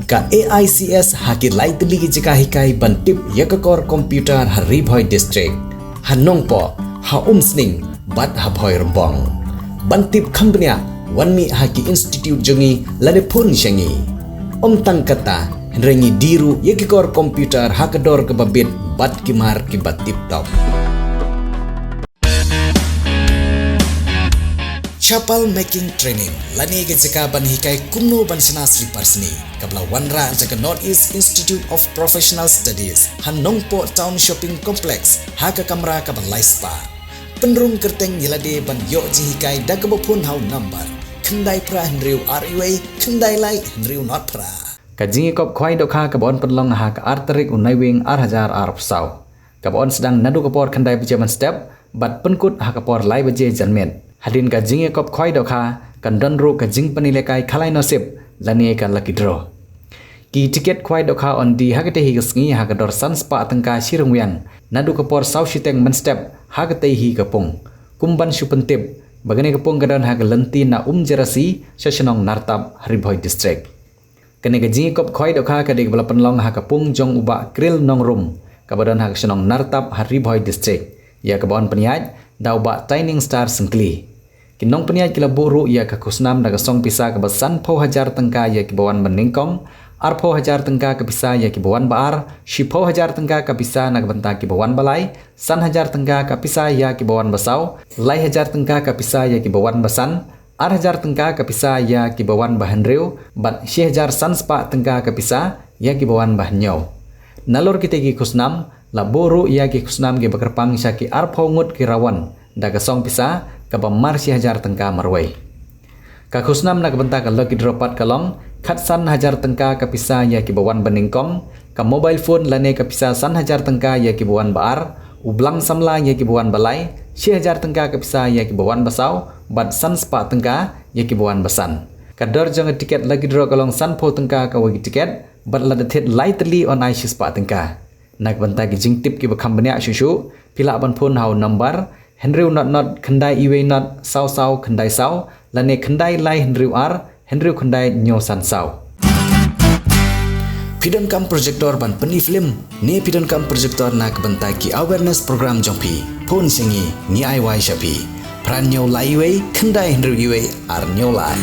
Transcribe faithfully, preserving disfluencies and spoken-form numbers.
Ka A I C S ha ki lai tylli ki jaka hikai ban tip ïa ka kor computer ha Ri Bhoi District, ha Nongpoh, ha Umsning bad ha Bhoirymbong. Ban tip kham bniah, wan mih ha ki institute jong ngi lane phone sha ngi. Ym tang kata, hynrei ngi die ruh ïa ki kor computer ha ka dor kaba bit bad ki mar kiba tip top. Chapal Making Training, lane ka jaka ban hikai kumno ban shna slipar sni, kaba la wanrah da ka North East Institute of Professional Studies ha Nongpoh Town Shopping Complex ha ka kamra kaba lai spah. Pynrung kyrteng ïa lade ban ïoh jinghikai da kaba phone ha u number khyndai phra hynriew ar wei khyndai lai hynriew nod phra. Ka jingïakop khwai dohkha kaba yn pynlong ha ka ar tarik u Naiwieng ar hajar arphew saw, kaba yn sdang naduh ka por khyndai baje mynstep bad pynkut ha ka por lai baje janmiet. Hadien ka jingïakop khwai dohkha, kan don ruh ka jingpynilekai khalai nosip lane ka lucky draw. Ki tiket khwai dohkha yn die ha katei hi ka sngi ha ka dor san spah tyngka shi ryngwiang naduh ka por saw shiteng mynstep ha katei hi ka pung. Kum ban shu pyntip ba kane ka pung ka don ha ka lynti na Umjerasi sha shnong Nartap ha Ri Bhoi District. Kane ka jingïakop khwai dohkha ka dei kaba la pynlong ha ka pung jong u Bah Kril Nongrum, kaba don ha ka shnong Nartap ha Ri Bhoi District, ïa kaba yn pynïaid da u Bah Taining Star Syngkli. Ki nongpynïaid ki la buh ruh ïa ka khusnam da ka song pisa kaba sanphew hajar tyngka ïa kiba wan ba nyngkong, arphew hajar tyngka ka pisa ïa kiba wan ba ar, shiphew hajar tyngka ka pisa na ka bynta kiba wan ba lai, san hajar tyngka ka pisa ïa kiba wan ba saw, lai hajar tyngka ka pisa ïa kiba wan ba san, ar hajar tyngka ka pisa ïa kiba wan ba hynriew, bad shi hajar san spah tyngka ka pisa ïa kiba wan ba hynñiew. Nalor kitei ki khusnam, la buh ruh ïa ki khusnam kiba kyrpang sha ki arphew ngut ki rawan da ka song pisa kaba mar shi hajar tyngka marwei. Ka khusnam na ka bynta ka lucky draw pat ka long, khatsan hajar tyngka ka pisa ïa kiba wan ba nyngkong, ka mobile phone lane ka pisa san hajar tyngka ïa kiba wan ba ar, u blang samla ïa kiba wan ba lai, shi hajar tyngka ka pisa ïa kiba wan ba saw, bad san spah tyngka ïa kiba wan ba san. Ka dor jong ka tiket lucky draw ka long sanphew tyngka kawei ka tiket, bad lada thied lai tylli yn ai shi spah tyngka. Na ka bynta ki jingtip kiba kham bniah shuh shuh, phi lah ban phone ha u number hynriew nod nod khyndai iwei nod saw saw khyndai saw, lane khyndai lai hynriew ar hynriew khyndai hynñiew san saw. Phi donkam projector ban pyni film, ne phi donkam projector na ka bynta ki awareness program jong phi, phone sha ngi, ngi ai wai sha phi. Phra hynñiew lai iwei khyndai hynriew iwei ar hynñiew lai.